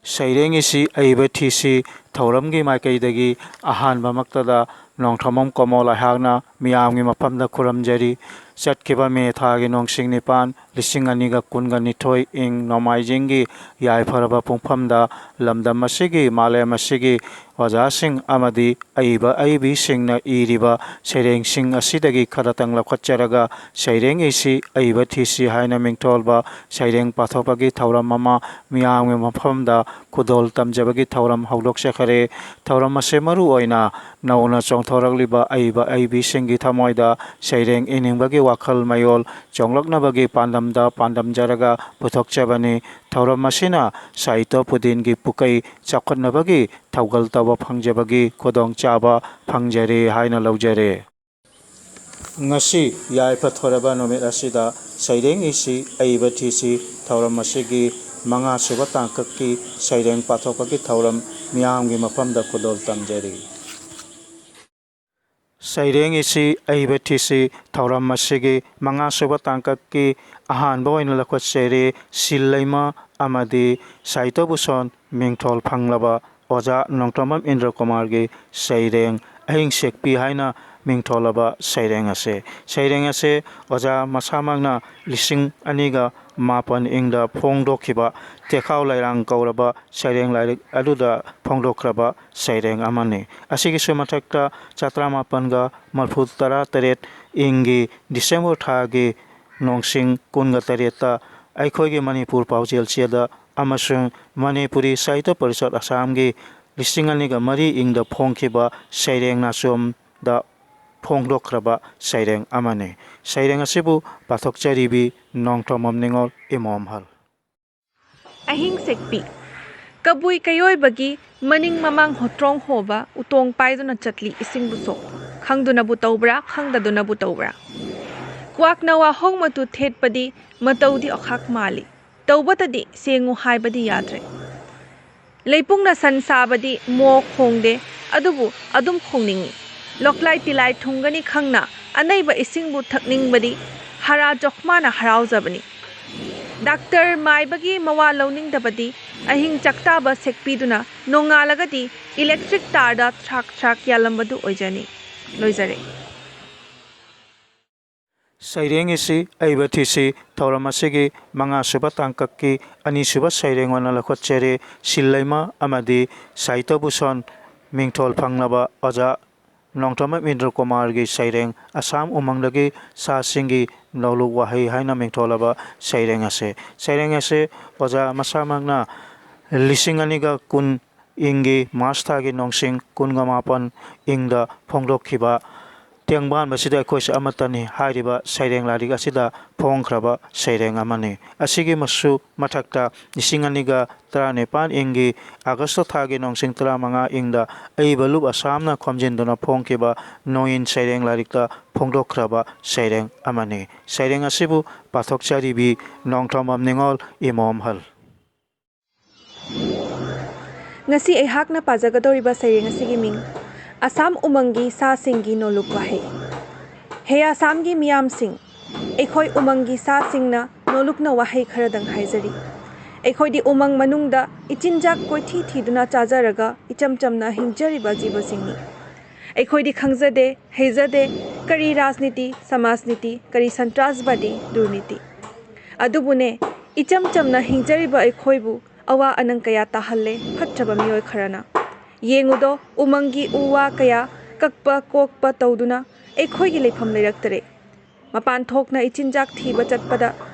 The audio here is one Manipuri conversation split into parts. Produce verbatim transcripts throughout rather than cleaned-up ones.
ꯁꯩꯔꯦꯡ ꯏꯁꯤ ꯑꯏꯕ ꯊꯤꯁꯤ ꯊꯧꯔꯝꯒꯤ ꯃꯥꯏꯀꯩꯗꯒꯤ ꯑꯍꯥꯟꯕꯃꯛꯇꯗ ꯅꯣꯡꯊꯣꯝꯕꯝ ꯀꯣꯃꯣꯜ ꯑꯩꯍꯥꯛꯅ ꯃꯤꯌꯥꯝꯒꯤ ꯃꯐꯝꯗ ꯈꯨꯔꯨꯝꯖꯔꯤ꯫ ꯆꯠꯈꯤꯕ ꯃꯦ ꯊꯥꯒꯤ ꯅꯣꯡꯁꯤꯡ ꯅꯤꯄꯥꯟ, ꯂꯤꯁꯤꯡ ꯑꯅꯤꯒ ꯀꯨꯟꯒ ꯅꯤꯊꯣꯏ ꯏꯪ ꯅꯣꯡꯃꯥꯏꯖꯤꯡꯒꯤ ꯌꯥꯏꯐꯔꯕ ꯄꯨꯡꯐꯝꯗ ꯂꯝꯗꯝ ꯑꯁꯤꯒꯤ, ꯃꯥꯂꯦꯝ ꯑꯁꯤꯒꯤ ꯑꯣꯖꯥꯁꯤꯡ ꯑꯃꯗꯤ ꯑꯏꯕ ꯑꯏꯕꯤꯁꯤꯡꯅ ꯏꯔꯤꯕ ꯁꯩꯔꯦꯡꯁꯤꯡ ꯑꯁꯤꯗꯒꯤ ꯈꯔꯇꯪ ꯂꯧꯈꯠꯆꯔꯒ ꯁꯩꯔꯦꯡ ꯏꯁꯤ ꯑꯏꯕ ꯊꯤꯁꯤ ꯍꯥꯏꯅ ꯃꯤꯡꯊꯣꯜꯕ ꯁꯩꯔꯦꯡ ꯄꯥꯊꯣꯛꯄꯒꯤ ꯊꯧꯔꯝ ꯑꯃ ꯃꯤꯌꯥꯝꯒꯤ ꯃꯐꯝꯗ ꯈꯨꯗꯣꯜ ꯇꯝꯖꯕꯒꯤ ꯊꯧꯔꯝ ꯍꯧꯗꯣꯛꯆꯈꯔꯦ꯫ ꯊꯧꯔꯝ ꯑꯁꯤ ꯃꯔꯨ ꯑꯣꯏꯅ ꯅꯧꯅ ꯆꯣꯡꯊꯣꯔꯛꯂꯤꯕ ꯑꯏꯕ ꯑꯏꯕꯤꯁꯤꯡꯒꯤ ꯊꯃꯣꯏꯗ ꯁꯩꯔꯦꯡ ꯏꯅꯤꯡꯕꯒꯤ ꯋꯥꯈꯜ ꯃꯌꯣꯜ ꯆꯣꯡꯂꯛꯅꯕꯒꯤ ꯄꯥꯟꯗꯝꯗ ꯄꯥꯟꯗꯝꯖꯔꯒ ꯄꯨꯊꯣꯛꯆꯕꯅꯤ꯫ ꯊꯧꯔꯝ ꯑꯁꯤꯅ ꯁꯥꯍꯤꯇ꯭ꯌ ꯄꯨꯗꯤꯟꯒꯤ ꯄꯨꯀꯩ ꯆꯥꯎꯈꯠꯅꯕꯒꯤ ꯊꯧꯒꯜ ꯇꯧꯕ ꯐꯪꯖꯕꯒꯤ ꯈꯨꯗꯣꯡꯆꯥꯕ ꯐꯪꯖꯔꯦ ꯍꯥꯏꯅ ꯂꯧꯖꯔꯦ꯫ ꯉꯁꯤ ꯌꯥꯏꯐ ꯊꯣꯔꯕ ꯅꯨꯃꯤꯠ ꯑꯁꯤꯗ ꯁꯩꯔꯦꯡ ꯏꯁꯤ ꯑꯏꯕ ꯊꯤꯁꯤ ꯊꯧꯔꯝ ꯑꯁꯤꯒꯤ ꯃꯉꯥꯁꯨꯕ ꯇꯥꯡꯀꯛꯀꯤ ꯁꯩꯔꯦꯡ ꯄꯥꯊꯣꯛꯄꯒꯤ ꯊꯧꯔꯝ ꯃꯤꯌꯥꯝꯒꯤ ꯃꯐꯝꯗ ꯈꯨꯗꯣꯜ ꯇꯝꯖꯔꯤ꯫ ꯁꯩꯔꯦꯡ ꯏꯁꯤ ꯑꯏꯕ ꯊꯤꯁꯤ ꯊꯧꯔꯝ ꯑꯁꯤꯒꯤ ꯃꯉꯥꯁꯨꯕ ꯇꯥꯡꯀꯛꯀꯤ ꯑꯍꯥꯟꯕ ꯑꯣꯏꯅ ꯂꯧꯈꯠꯆꯔꯤ꯫ ꯁꯤꯜ ꯂꯩꯃ ꯑꯃꯗꯤ ꯁꯥꯍꯤꯇ꯭ꯌ ꯚꯨꯁꯟ ꯃꯤꯡꯊꯣꯜ ꯐꯪꯂꯕ ꯑꯣꯖꯥ ꯅꯣꯡꯊꯣꯝꯕꯝ ꯏꯟꯗ꯭ꯔ ꯀꯨꯃꯥꯔꯒꯤ ꯁꯩꯔꯦꯡ ꯑꯍꯤꯡ ꯁꯦꯛꯄꯤ ꯍꯥꯏꯅ ꯃꯤꯡꯊꯣꯜꯂꯕ ꯁꯩꯔꯦꯡ ꯑꯁꯦ꯫ ꯁꯩꯔꯦꯡ ꯑꯁꯦ ꯑꯣꯖꯥ ꯃꯁꯥꯃꯛꯅ ꯂꯤꯁꯤꯡ ꯑꯅꯤꯒ ꯃꯥꯄꯟ ꯏꯪꯗ ꯐꯣꯡꯗꯣꯛꯈꯤꯕ ꯇꯦꯈꯥꯎ ꯂꯩꯔꯥꯡ ꯀꯧꯔꯕ ꯁꯩꯔꯦꯡ ꯂꯥꯏꯔꯤꯛ ꯑꯗꯨꯗ ꯐꯣꯡꯗꯣꯛꯈ꯭ꯔꯕ ꯁꯩꯔꯦꯡ ꯑꯃꯅꯤ꯫ ꯑꯁꯤꯒꯤꯁꯨ ꯃꯊꯛꯇ ꯆꯥꯇ꯭ꯔꯥꯃꯥꯄꯟꯒ ꯃꯔꯐꯨ ꯇꯔꯥ ꯇꯔꯦꯠ ꯏꯪꯒꯤ ꯗꯤꯁꯦꯝꯕꯔ ꯊꯥꯒꯤ ꯅꯣꯡꯁꯤꯡ ꯀꯨꯟꯒ ꯇꯔꯦꯠꯇ ꯑꯩꯈꯣꯏꯒꯤ ꯃꯅꯤꯄꯨꯔ ꯄꯥꯎꯖꯦꯜ ꯆꯦꯗ ꯑꯃꯁꯨꯡ ꯃꯅꯤꯄꯨꯔꯤ ꯁꯥꯍꯤꯇ꯭ꯌ ꯄꯔꯤꯁꯠ ꯑꯁꯥꯝꯒꯤ ꯂꯤꯁꯤꯡ ꯑꯅꯤꯒ ꯃꯔꯤ ꯏꯪꯗ ꯐꯣꯡꯈꯤꯕ ꯁꯩꯔꯦꯡ ꯅꯥꯆꯣꯝꯗ ꯐꯣꯡꯗꯣꯛꯈ꯭ꯔꯕ ꯁꯩꯔꯦꯡ ꯑꯃꯅꯤ꯫ ꯁꯩꯔꯦꯡ ꯑꯁꯤꯕꯨ ꯄꯥꯊꯣꯛꯆꯔꯤꯕꯤ ꯅꯣꯡꯊꯣꯝꯕꯝ ꯅꯤꯉꯣꯜ ꯏꯃꯣꯝꯍꯜ꯫ ꯑꯍꯤꯡ ꯁꯦꯛꯄꯤ꯫ ꯀꯕꯨꯏ ꯀꯩꯑꯣꯏꯕꯒꯤ ꯃꯅꯤꯡ ꯃꯃꯥꯡ ꯍꯣꯇ꯭ꯔꯣꯡ ꯍꯣꯕ ꯎꯇꯣꯡ ꯄꯥꯏꯗꯨꯅ ꯆꯠꯂꯤ ꯏꯁꯤꯡꯕꯨ ꯁꯣꯛ꯫ ꯈꯪꯗꯨꯅꯕꯨ ꯇꯧꯕ꯭ꯔꯥ, ꯈꯪꯗꯗꯨꯅꯕꯨ ꯇꯧꯕ꯭ꯔꯥ? ꯀ꯭ꯋꯥꯛꯅ ꯋꯥꯍꯣꯡ ꯃꯇꯨ ꯊꯦꯠꯄꯗꯤ ꯃꯇꯧꯗꯤ ꯑꯣꯈꯥꯛ ꯃꯥꯜꯂꯤ꯫ ꯇꯧꯕꯇꯗꯤ ꯁꯦꯡꯉꯨ ꯍꯥꯏꯕꯗꯤ ꯌꯥꯗ꯭ꯔꯦ꯫ ꯂꯩꯄꯨꯡꯅ ꯁꯟ ꯁꯥꯕꯗꯤ ꯃꯣꯛ ꯈꯣꯡꯗꯦ, ꯑꯗꯨꯕꯨ ꯑꯗꯨꯝ ꯈꯣꯡꯅꯤꯡꯏ꯫ ꯂꯣꯛꯂꯥꯏ ꯇꯤꯂꯥꯏ ꯊꯨꯡꯒꯅꯤ ꯈꯪꯅ ꯑꯅꯩꯕ ꯏꯁꯤꯡꯕꯨ ꯊꯛꯅꯤꯡꯕꯗꯤ ꯍꯥꯔꯥ ꯆꯣꯛꯃꯥꯅ ꯍꯔꯥꯎꯖꯕꯅꯤ꯫ ꯗꯥꯛꯇꯔ ꯃꯥꯏꯕꯒꯤ ꯃꯋꯥ ꯂꯧꯅꯤꯡꯗꯕꯗꯤ ꯑꯍꯤꯡ ꯆꯥꯛꯇꯥꯕ ꯁꯦꯛꯄꯤꯗꯨꯅ ꯅꯣꯡꯉꯥꯜꯂꯒꯗꯤ ꯏꯂꯦꯛꯇ꯭ꯔꯤꯛ ꯇꯥꯔꯗ ꯊ꯭ꯔꯥꯛ ꯊ꯭ꯔꯥꯛ ꯌꯥꯜꯂꯝꯕꯗꯨ ꯑꯣꯏꯖꯅꯤ꯫ ꯂꯣꯏꯖꯔꯦ꯫ ꯁꯩꯔꯦꯡ ꯏꯁꯤ ꯑꯏꯕ ꯊꯤꯁꯤ ꯊꯧꯔꯝ ꯑꯁꯤꯒꯤ ꯃꯉꯥꯁꯨꯕ ꯇꯥꯡꯀꯛꯀꯤ ꯑꯅꯤꯁꯨꯕ ꯁꯩꯔꯦꯡ ꯑꯣꯏꯅ ꯂꯧꯈꯠꯆꯔꯤ꯫ ꯁꯤꯜꯂꯩꯃ ꯑꯃꯗꯤ ꯁꯥꯍꯤꯇ꯭ꯌ ꯚꯨꯁꯟ ꯃꯤꯡꯊꯣꯜ ꯐꯪꯂꯕ ꯑꯣꯖꯥ ꯅꯣꯡꯊꯣꯝꯕꯝ ꯏꯟꯗ꯭ꯔ ꯀꯨꯃꯥꯔꯒꯤ ꯁꯩꯔꯦꯡ ꯑꯁꯥꯝ ꯎꯃꯪꯗꯒꯤ ꯁꯥꯁꯤꯡꯒꯤ ꯅꯣꯂꯨꯛ ꯋꯥꯍꯩ ꯍꯥꯏꯅ ꯃꯤꯡꯊꯣꯜꯂꯕ ꯁꯩꯔꯦꯡ ꯑꯁꯤ꯫ ꯁꯩꯔꯦꯡ ꯑꯁꯤ ꯑꯣꯖꯥ ꯃꯁꯥꯃꯛꯅ ꯂꯤꯁꯤꯡ ꯑꯅꯤꯒ ꯀꯨꯟ ꯏꯪꯒꯤ ꯃꯥꯔꯆ ꯊꯥꯒꯤ ꯅꯣꯡꯁꯤꯡ ꯀꯨꯟꯒ ꯃꯥꯄꯟ ꯏꯪꯗ ꯐꯣꯡꯗꯣꯛꯈꯤꯕ ꯇꯦꯡꯕꯥꯟꯕꯁꯤꯗ ꯑꯩꯈꯣꯏꯁꯨ ꯑꯃꯠꯇꯅꯤ ꯍꯥꯏꯔꯤꯕ ꯁꯩꯔꯦꯡ ꯂꯥꯏꯔꯤꯛ ꯑꯁꯤꯗ ꯐꯣꯡꯈ꯭ꯔꯕ ꯁꯩꯔꯦꯡ ꯑꯃꯅꯤ꯫ ꯑꯁꯤꯒꯤ ꯃꯁꯨ ꯃꯊꯛꯇ ꯂꯤꯁꯤꯡ ꯑꯅꯤꯒ ꯇꯔꯥꯅꯤꯄꯥꯟ ꯏꯪꯒꯤ ꯑꯥꯒꯁꯇ ꯊꯥꯒꯤ ꯅꯣꯡꯁꯤꯡ ꯇꯔꯥꯃꯉꯥ ꯏꯪꯗ ꯑꯏꯕ ꯂꯨꯞ ꯑꯁꯥꯝꯅ ꯈꯣꯝꯖꯤꯟꯗꯨꯅ ꯐꯣꯡꯈꯤꯕ ꯅꯣꯡꯏꯟ ꯁꯩꯔꯦꯡ ꯂꯥꯏꯔꯤꯛꯇ ꯐꯣꯡꯗꯣꯛꯈ꯭ꯔꯕ ꯁꯩꯔꯦꯡ ꯑꯃꯅꯤ꯫ ꯁꯩꯔꯦꯡ ꯑꯁꯤꯕꯨ ꯄꯥꯊꯣꯛꯆꯔꯤꯕꯤ ꯅꯣꯡꯊꯣꯝꯕꯝ ꯅꯤꯉꯣꯜ ꯏꯃꯣꯝꯍꯜ꯫ ꯉꯁꯤ ꯑꯩꯍꯥꯛꯅ ꯄꯥꯖꯒꯗꯧꯔꯤꯕ ꯁꯩꯔꯦꯡ ꯑꯁꯤꯒꯤ ꯃꯤꯡ ꯑꯁꯥꯝ ꯎꯃꯪꯒꯤ ꯁꯥꯁꯤꯡꯒꯤ ꯅꯣꯂꯨꯛ ꯋꯥꯍꯩ꯫ ꯍꯦ ꯑꯁꯥꯝꯒꯤ ꯃꯤꯌꯥꯝꯁꯤꯡ, ꯑꯩꯈꯣꯏ ꯎꯃꯪꯒꯤ ꯁꯥꯁꯤꯡꯅ ꯅꯣꯂꯨꯛꯅ ꯋꯥꯍꯩ ꯈꯔꯗꯪ ꯍꯥꯏꯖꯔꯤ꯫ ꯑꯩꯈꯣꯏꯗꯤ ꯎꯃꯪ ꯃꯅꯨꯡꯗ ꯏꯆꯤꯟꯖꯥꯛ ꯀꯣꯏꯊꯤ ꯊꯤꯗꯨꯅ ꯆꯥꯖꯔꯒ ꯏꯆꯝ ꯆꯝꯅ ꯍꯤꯡꯖꯔꯤꯕ ꯖꯤꯕꯁꯤꯡꯅꯤ꯫ ꯑꯩꯈꯣꯏꯗꯤ ꯈꯪꯖꯗꯦ, ꯍꯩꯖꯗꯦ, ꯀꯔꯤ ꯔꯥꯖꯅꯤꯇꯤ, ꯁꯃꯥꯖꯅꯤꯇꯤ, ꯀꯔꯤ ꯁꯟꯇ꯭ꯔꯥꯁꯕꯥꯗꯤ, ꯗꯨꯔꯅꯤꯇꯤ꯫ ꯑꯗꯨꯕꯨꯅꯦ, ꯏꯆꯝ ꯆꯝꯅ ꯍꯤꯡꯖꯔꯤꯕ ꯑꯩꯈꯣꯏꯕꯨ ꯑꯋꯥ ꯑꯅꯪ ꯀꯌꯥ ꯇꯥꯍꯜꯂꯦ ꯐꯠꯇ꯭ꯔꯕ ꯃꯤꯑꯣꯏ ꯈꯔꯅ꯫ ꯌꯦꯡꯉꯨꯗꯣ, ꯎꯃꯪꯒꯤ ꯎ ꯋꯥ ꯀꯌꯥ ꯀꯛꯄ ꯀꯣꯛꯄ ꯇꯧꯗꯨꯅ ꯑꯩꯈꯣꯏꯒꯤ ꯂꯩꯐꯝ ꯂꯩꯔꯛꯇꯔꯦ꯫ ꯃꯄꯥꯟ ꯊꯣꯛꯅ ꯏꯆꯤꯟꯖꯥꯛ ꯊꯤꯕ ꯆꯠꯄꯗ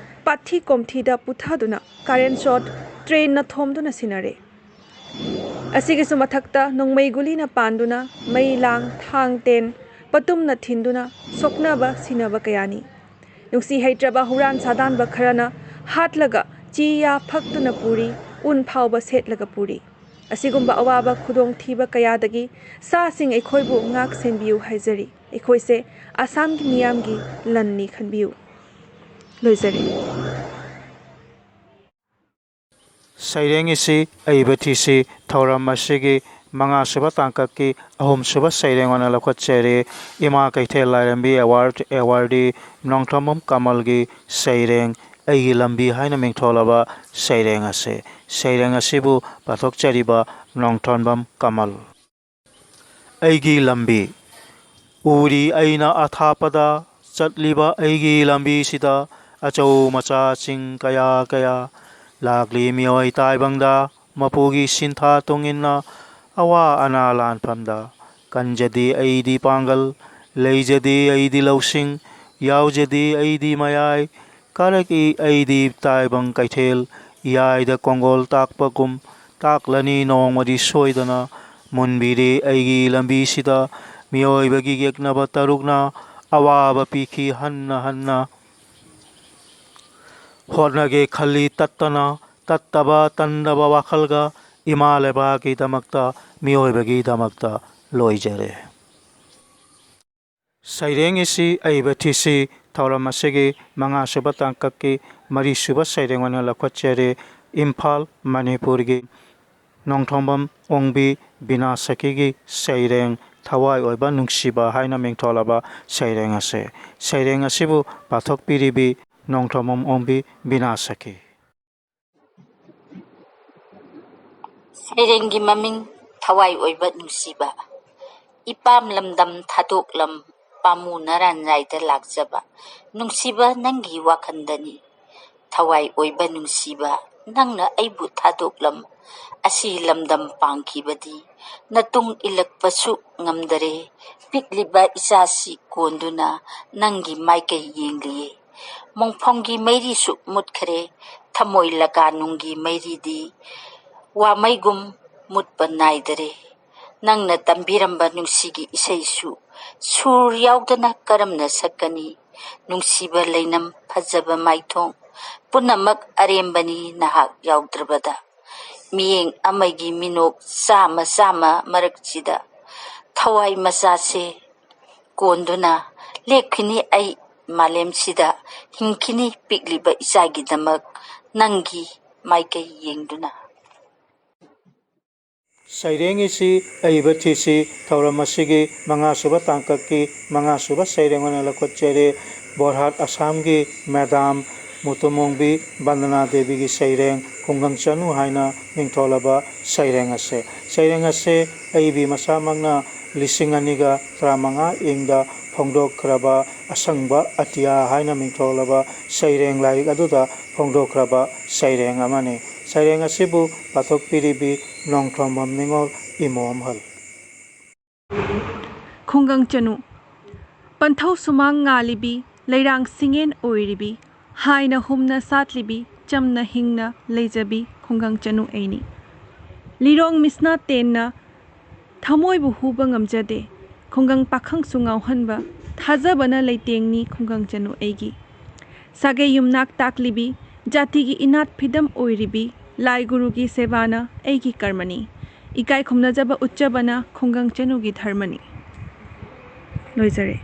ꯄꯥꯠꯊꯤ ꯀꯣꯝꯊꯤꯗ ꯄꯨꯊꯗꯨꯅ ꯀꯥꯔꯦꯟ ꯁꯣꯠ ꯇ꯭ꯔꯦꯟꯅ ꯊꯣꯝꯗꯨꯅ ꯁꯤꯟꯅꯔꯦ꯫ ꯑꯁꯤꯒꯤꯁꯨ ꯃꯊꯛꯇ ꯅꯣꯡꯃꯩ ꯒꯨꯂꯤꯅ ꯄꯥꯟꯗꯨꯅ ꯃꯩ ꯂꯥꯡ, ꯊꯥꯡ ꯇꯦꯟ, ꯄꯇꯨꯝꯅ ꯊꯤꯟꯗꯨꯅ ꯁꯣꯛꯅꯕ ꯁꯤꯅꯕ ꯀꯌꯥꯅꯤ꯫ ꯅꯨꯡꯁꯤ ꯍꯩꯇ꯭ꯔꯕ ꯍꯨꯔꯥꯟ ꯁꯥꯗꯥꯟꯕ ꯈꯔꯅ ꯍꯥꯠꯂꯒ ꯆꯤ ꯌꯥ ꯐꯛꯇꯨꯅ ꯄꯨꯔꯤ, ꯎꯟ ꯐꯥꯎꯕ ꯁꯦꯠꯂꯒ ꯄꯨꯔꯤ꯫ ꯑꯁꯤꯒꯨꯝꯕ ꯑꯋꯥꯕ ꯈꯨꯗꯣꯡꯊꯤꯕ ꯀꯌꯥꯗꯒꯤ ꯁꯥꯁꯤꯡ ꯑꯩꯈꯣꯏꯕꯨ ꯉꯥꯛ ꯁꯦꯟꯕꯤꯌꯨ ꯍꯥꯏꯖꯔꯤ꯫ ꯑꯩꯈꯣꯏꯁꯦ ꯑꯁꯥꯝꯒꯤ ꯃꯤꯌꯥꯝꯒꯤ ꯂꯟꯅꯤ ꯈꯟꯕꯤꯌꯨ꯫ ꯂꯣꯏꯖꯔꯦ꯫ ꯁꯩꯔꯦꯡ ꯏꯁꯤ ꯑꯏꯕ ꯊꯤꯁꯤ ꯊꯧꯔꯝ ꯑꯁꯤꯒꯤ ꯃꯉꯥꯁꯨꯕ ꯇꯥꯡꯀꯛꯀꯤ ꯑꯍꯨꯝꯁꯨꯕ ꯁꯩꯔꯦꯡ ꯑꯣꯏꯅ ꯂꯧꯈꯠꯆꯔꯤ꯫ ꯏꯃꯥ ꯀꯩꯊꯦꯜ ꯂꯥꯏꯔꯦꯝꯕꯤ ꯑꯦꯋꯥꯔꯗ ꯑꯦꯋꯥꯔꯗꯤ ꯅꯣꯡꯊꯣꯝꯕꯝ ꯀꯃꯜꯒꯤ ꯁꯩꯔꯦꯡ ꯑꯩꯒꯤ ꯂꯝꯕꯤ ꯍꯥꯏꯅ ꯃꯤꯡꯊꯣꯜꯂꯕ ꯁꯩꯔꯦꯡ ꯑꯁꯤ꯫ ꯁꯩꯔꯦꯡ ꯑꯁꯤꯕꯨ ꯄꯥꯊꯣꯛꯆꯔꯤꯕ ꯅꯣꯡꯊꯣꯟꯕꯝ ꯀꯃꯜ꯫ ꯑꯩꯒꯤ ꯂꯝꯕꯤ꯫ ꯎꯔꯤ ꯑꯩꯅ ꯑꯊꯥꯞꯄꯗ ꯆꯠꯂꯤꯕ ꯑꯩꯒꯤ ꯂꯝꯕꯤꯁꯤꯗ ꯑꯆꯧ ꯃꯆꯥꯁꯤꯡ ꯀꯌꯥ ꯀꯌꯥ ꯂꯥꯛꯂꯤ ꯃꯤꯑꯣꯏ ꯇꯥꯏꯕꯪꯗ ꯃꯄꯨꯒꯤ ꯁꯤꯟꯊꯥ ꯇꯨꯡꯏꯟꯅ ꯑꯋꯥ ꯑꯅꯥ ꯂꯥꯟꯐꯝꯗ꯫ ꯀꯟꯖꯗꯦ ꯑꯩꯗꯤ ꯄꯥꯡꯒꯜ, ꯂꯩꯖꯗꯦ ꯑꯩꯗꯤ ꯂꯧꯁꯤꯡ, ꯌꯥꯎꯖꯗꯦ ꯑꯩꯗꯤ ꯃꯌꯥꯏ, ꯀꯥꯔꯛꯏ ꯑꯩꯗꯤ ꯇꯥꯏꯕꯪ ꯀꯩꯊꯦꯜ, ꯏꯌꯥꯏꯗ ꯀꯣꯡꯒꯣꯜ ꯇꯥꯛꯄꯒꯨꯝ ꯇꯥꯛꯂꯅꯤ ꯅꯣꯡꯃꯗꯤ ꯁꯣꯏꯗꯅ꯫ ꯃꯨꯟꯕꯤꯔꯦ ꯑꯩꯒꯤ ꯂꯝꯕꯤꯁꯤꯗ ꯃꯤꯑꯣꯏꯕꯒꯤ ꯌꯦꯛꯅꯕ ꯇꯔꯨꯛꯅ ꯑꯋꯥꯕ ꯄꯤꯈꯤ ꯍꯟꯅ ꯍꯟꯅ꯫ ꯍꯣꯠꯅꯒꯦ ꯈꯜꯂꯤ ꯇꯠꯇꯅ, ꯇꯠꯇꯕ ꯇꯟꯗꯕ ꯋꯥꯈꯜꯒ ꯏꯃꯥ ꯂꯩꯕꯥꯛꯀꯤꯗꯃꯛꯇ, ꯃꯤꯑꯣꯏꯕꯒꯤꯗꯃꯛꯇ ꯂꯣꯏꯖꯔꯦ꯫ ꯁꯩꯔꯦꯡ ꯏꯁꯤ ꯑꯏꯕ ꯊꯤꯁꯤ ꯊꯧꯔꯝ ꯑꯁꯤꯒꯤ ꯃꯉꯥꯁꯨꯕ ꯇꯥꯡꯀꯛꯀꯤ ꯃꯔꯤꯁꯨꯕ ꯁꯩꯔꯦꯡ ꯑꯣꯏꯅ ꯂꯧꯈꯠꯆꯔꯤ꯫ ꯏꯝꯐꯥꯜ, ꯃꯅꯤꯄꯨꯔꯒꯤ ꯅꯣꯡꯊꯣꯝꯕꯝ ꯑꯣꯡꯕꯤ ꯕꯤꯅꯥ ꯁꯈꯤꯒꯤ ꯁꯩꯔꯦꯡ ꯊꯋꯥꯏ ꯑꯣꯏꯕ ꯅꯨꯡꯁꯤꯕ ꯍꯥꯏꯅ ꯃꯤꯡꯊꯣꯜꯂꯕ ꯁꯩꯔꯦꯡ ꯑꯁꯤ꯫ ꯁꯩꯔꯦꯡ ꯑꯁꯤꯕꯨ ꯄꯥꯊꯣꯛꯄꯤꯔꯤꯕꯤ ꯅꯣꯡꯊꯣꯝꯕꯝ ꯑꯣꯡꯕꯤ ꯕꯤꯅꯥ ꯁꯈꯤ꯫ ꯁꯩꯔꯦꯡꯒꯤ ꯃꯃꯤꯡ ꯊꯋꯥꯏ ꯑꯣꯏꯕ ꯅꯨꯡꯁꯤꯕ꯫ ꯏꯄꯥꯝ ꯂꯝꯗꯝ ꯊꯥꯗꯣꯛꯂꯝ ꯄꯥꯝꯃꯨ ꯅꯔꯥꯟ ꯌꯥꯏꯗ ꯂꯥꯛꯆꯕ ꯅꯨꯡꯁꯤꯕ ꯅꯪꯒꯤ ꯋꯥꯈꯟꯗꯅꯤ꯫ ꯊꯋꯥꯏ ꯑꯣꯏꯕ ꯅꯨꯡꯁꯤꯕ ꯅꯪꯅ ꯑꯩꯕꯨ ꯊꯥꯗꯣꯛꯂꯝ ꯑꯁꯤ ꯂꯝꯗꯝ ꯄꯥꯡꯈꯤꯕꯗꯤ ꯅꯇꯨꯡ ꯏꯜꯂꯛꯄꯁꯨ ꯉꯝꯗꯔꯦ꯫ ꯄꯤꯛꯂꯤꯕ ꯏꯆꯥꯁꯤ ꯀꯣꯟꯗꯨꯅ ꯅꯪꯒꯤ ꯃꯥꯏꯀꯩ ꯌꯦꯡꯂꯤꯌꯦ꯫ ꯃꯣꯡꯐꯝꯒꯤ ꯃꯩꯔꯤꯁꯨ ꯃꯨꯠꯈ꯭ꯔꯦ꯫ ꯊꯃꯣꯏ ꯂꯀꯥꯅꯨꯡꯒꯤ ꯃꯩꯔꯤꯗꯤ ꯋꯥꯃꯩꯒꯨꯝ ꯃꯨꯠꯄ ꯅꯥꯏꯗꯔꯦ꯫ ꯅꯪꯅ ꯇꯝꯕꯤꯔꯝꯕ ꯅꯨꯡꯁꯤꯒꯤ ꯏꯁꯩꯁꯨ ꯁꯨꯔ ꯌꯥꯎꯗꯅ ꯀꯔꯝꯅ ꯁꯛꯀꯅꯤ? ꯅꯨꯡꯁꯤꯕ ꯂꯩꯅꯝ ꯐꯖꯕ ꯃꯥꯏꯊꯣꯡ ꯄꯨꯝꯅꯃꯛ ꯑꯔꯦꯝꯕꯅꯤ ꯅꯍꯥꯛ ꯌꯥꯎꯗ꯭ꯔꯕꯗ꯫ ꯃꯤꯠꯌꯦꯡ ꯑꯃꯒꯤ ꯃꯤꯅꯣꯛ ꯆꯥꯝꯃ ꯆꯥꯝꯃ ꯃꯔꯛꯁꯤꯗ ꯊꯋꯥꯏ ꯃꯆꯥꯁꯦ ꯀꯣꯟꯗꯨꯅ ꯂꯦꯞꯈꯤꯅꯤ ꯑꯩ ꯃꯥꯂꯦꯝꯁꯤꯗ ꯍꯤꯡꯈꯤꯅꯤ ꯄꯤꯛꯂꯤꯕ ꯏꯆꯥꯒꯤꯗꯃꯛ ꯅꯪꯒꯤ ꯃꯥꯏꯀꯩ ꯌꯦꯡꯗꯨꯅ꯫ ꯁꯩꯔꯦꯡ ꯏꯁꯤ ꯑꯏꯕ ꯊꯤꯁꯤ ꯊꯧꯔꯝ ꯑꯁꯤꯒꯤ ꯃꯉꯥꯁꯨꯕ ꯇꯥꯡꯀꯛꯀꯤ ꯃꯉꯥꯁꯨꯕ ꯁꯩꯔꯦꯡ ꯑꯣꯏꯅ ꯂꯧꯈꯠꯆꯔꯤ꯫ ꯕꯣꯔꯍꯥꯠ ꯑꯁꯥꯝꯒꯤ ꯃꯦꯗꯥꯝ ꯃꯨꯇꯨꯝ ꯑꯣꯡꯕꯤ ꯕꯟꯗꯅꯥ ꯗꯦꯕꯤꯒꯤ ꯁꯩꯔꯦꯡ ꯈꯨꯡꯒꯪ ꯆꯅꯨ ꯍꯥꯏꯅ ꯃꯤꯡꯊꯣꯜꯂꯕ ꯁꯩꯔꯦꯡ ꯑꯁꯦ꯫ ꯁꯩꯔꯦꯡ ꯑꯁꯦ ꯑꯏꯕꯤ ꯃꯁꯥꯃꯛꯅ ꯂꯤꯁꯤꯡ ꯑꯅꯤꯒ ꯇꯔꯥꯃꯉꯥ ꯏꯪꯗ ꯐꯣꯡꯗꯣꯛꯈ꯭ꯔꯕ ꯑꯁꯪꯕ ꯑꯇꯤꯌꯥ ꯍꯥꯏꯅ ꯃꯤꯡꯊꯣꯜꯂꯕ ꯁꯩꯔꯦꯡ ꯂꯥꯏꯔꯤꯛ ꯑꯗꯨꯗ ꯐꯣꯡꯗꯣꯛꯈ꯭ꯔꯕ ꯁꯩꯔꯦꯡ ꯑꯃꯅꯤ꯫ ꯁꯩꯔꯦꯡ ꯑꯁꯤꯕꯨ ꯄꯥꯊꯣꯛꯄꯤꯔꯤꯕꯤ ꯅꯣꯡꯊꯣꯝꯕꯝ ꯅꯤꯉꯣꯜ ꯏꯃꯣꯝꯍꯜ꯫ ꯈꯨꯡꯒꯪ ꯆꯅꯨ꯫ ꯄꯟꯊꯧ ꯁꯨꯃꯥꯡ ꯉꯥꯜꯂꯤꯕꯤ, ꯂꯩꯔꯥꯡ ꯁꯤꯡꯌꯦꯟ ꯑꯣꯏꯔꯤꯕꯤ, ꯍꯥꯏꯅ ꯍꯨꯝꯅ ꯁꯥꯠꯂꯤꯕꯤ, ꯆꯝꯅ ꯍꯤꯡꯅ ꯂꯩꯖꯕꯤ ꯈꯨꯡꯒꯪ ꯆꯅꯨ ꯑꯩꯅꯤ꯫ ꯂꯤꯔꯣꯡ ꯃꯤꯁꯅꯥ ꯇꯦꯟꯅ ꯊꯃꯣꯏꯕꯨ ꯍꯨꯕ ꯉꯝꯖꯗꯦ, ꯈꯨꯡꯒꯪ ꯄꯥꯈꯪꯁꯨ ꯉꯥꯎꯍꯟꯕ, ꯊꯥꯖꯕꯅ ꯂꯩꯇꯦꯡꯅꯤ ꯈꯨꯡꯒꯪ ꯆꯅꯨ ꯑꯩꯒꯤ꯫ ꯁꯥꯒꯩ ꯌꯨꯝꯅꯥꯛ ꯇꯥꯛꯂꯤꯕꯤ, ꯖꯥꯇꯤꯒꯤ ꯏꯅꯥꯠ ꯐꯤꯗꯝ ꯑꯣꯏꯔꯤꯕꯤ, ꯂꯥꯏ ꯒꯨꯔꯨꯒꯤ ꯁꯦꯕꯥꯅ ꯑꯩꯒꯤ ꯀꯔꯃꯅꯤ꯫ ꯏꯀꯥꯏ ꯈꯨꯝꯅꯖꯕ ꯎꯠꯆꯕꯅ ꯈꯨꯡꯒꯪ ꯆꯅꯨꯒꯤ ꯙꯔꯃꯅꯤ꯫ ꯂꯣꯏꯖꯔꯦ꯫